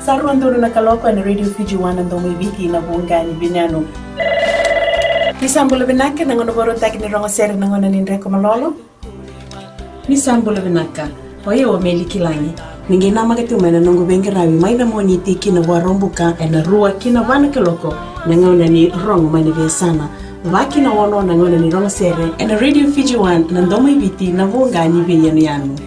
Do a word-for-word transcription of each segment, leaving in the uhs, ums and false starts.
Sa rua donu na kaloko ena Radio Fiji One, na domo i Viti, na voqa ni veiyanuyanu. Ni sa bula vinaka, na gauna vakarautaki ni rogo sere, na gauna ni dreko malolo. Ni sa bula vinaka. O yau o Meli Kilagi. Ni qai namaka tu mai na noqu veiqaravi mai na Moniti ki na Vakaraubuka ena rua ki na va na kaloko, na gauna ni rogo mai na veiyasana. Va ki na ono na gauna ni rogo sere ena Radio Fiji One, na domo i Viti, na voqa ni veiyanuyanu.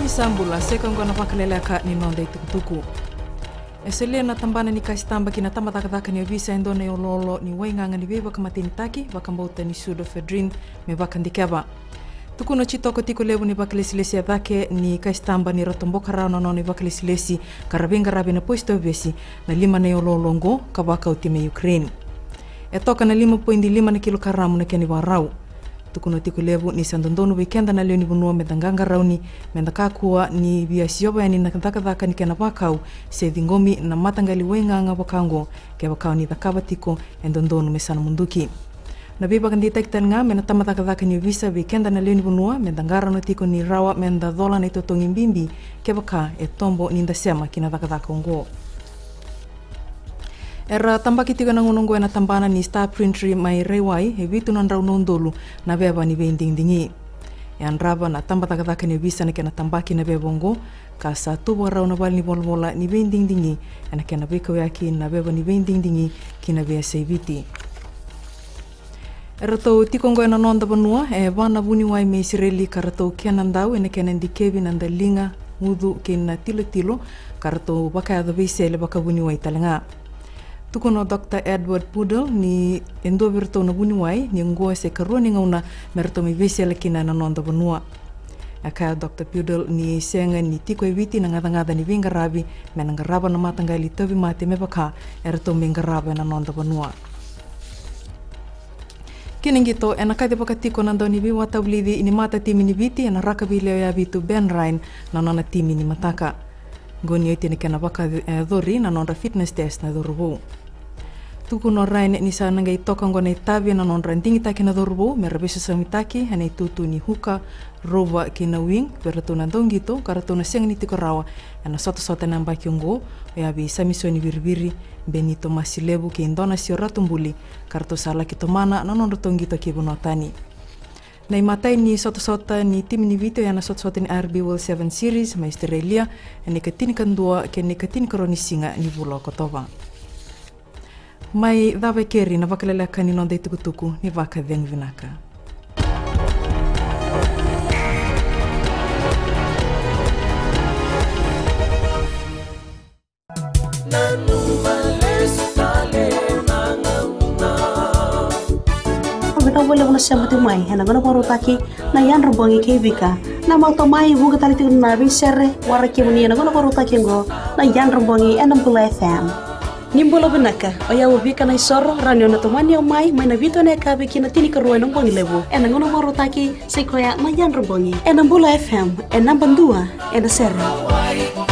Ni sa bula, sega oqo na vakaleleka ni noda itukutuku. E solia na tabana ni kasitaba ki na tabacakacaka ni ovisa e dua na iloilo ni waigaga ni veivakamatenitaki vakabauta ni pseudoephedrine me vakadikeva. Tukuna o Jitoko Tikolevu ni vakalesilesi e cake ni kasitaba ni ra toboka rawa na nona ivakalesilesi ka ra veiqaravi ena posi tauvesi na lima na iloilo oqo ka vakauti mai Ukraine. E toka na lima poidi lima na kilokaramu na kena ivakarau. Tukuna o Tikolevu ni sa dodonu vei keda na lewe ni vanua meda qaqarauni, meda kakua ni via siova yani na cakacaka ni kena vakau se ciqomi na mataqali waigaga vaka oqo, kevaka o ni cakava tiko e dodonu me sa na muduki. Na veivakadeitaki tale ga mai na tabacakacaka ni ovisa vei keda na lewe ni vanua meda qarauna tiko ni rawa meda cola na itotogi bibi kevaka e tobo ni da sema ki na cakacaka oqo. Era tabaki tiko ena gauna oqo ena tabana ni Star Printry mai Raiwai e vitu na drau na udolu na veva ni veidigidigi. E yadrava na tabacakacaka ni ovisa na kena tabaki na veva oqo, ka sa tu vakarau na vale ni volavola ni veidigidigi ena kena veikauyaki na veva ni veidigidigi ki na veiyasai Viti. Eratou tiko oqo ena noda vanua e va na vuniwai mai Isireli ka ratou kenadau ena kena dikevi na daliga, ucu kei na tilotilo, ka ratou vakayaco veisele vakavuniwai tale ga. Tukuna o Doctor Edward Pudel ni e dua vei iratou na vuniwai ni oqo se karua ni gauna me ratou mai veisele kina ena noda vanua. E kaya o Doctor Pudel ni sega ni tiko e Viti na gacagaca ni veiqaravi me na qarava na mataqali tauvimate me vaka eratou mai qarava ena noda vanua. Kina qito, ena kacivaka tiko na dauniveiwatavulici ni matatimi ni Viti ena rakavi lewe vitu Ben Ryan na nona timi ni mataka. Qo ni oti na kena vakayacori na nodra fitness test na cauravou. Tukuna o Ryan ni sa na qai toka oqo na itavi ena nodra digitaki na cauravou me ra veisosomitaki ena itutu ni hooker, rover kei na wing vei iratou na dauqito ka ratou na sega ni tiko rawa ena sotasota ena yabaki oqo, oya vei Samisoni Viriviri, Benito Masilevu kei Donasio Ratubuli, ka ratou sa laki tomana na nodratou qito ki vanua tani. Na imatai ni sotasota ni timi ni Viti oya na sotasota ni R B World Sevens Series mai Australia ena ikatinikadua kei na ikatinikarua ni siga ni vula o Okotova. Mai cava e keri na vakaleleka ni noda itukutuku, ni vakacegu vinaka. Au vei tau valevu na sema tu mai ena gauna vakarautaki na Yadra Bogi kei Vika. Na mauta mai vuqa tale tiko na veisere wara kemuni ena gauna vakarautaki oqo na Yadra Bogi ena Bula F M. Ni bula vinaka, o yau o Vika Naisoro, rawa ni o na tomani au mai, mai na vitu ena yakavi ki na tinikarua ena bogi levu. Ena gauna vakarautaki, sai koya na Yadra Bogi ena Bula F M, e naba dua ena sere.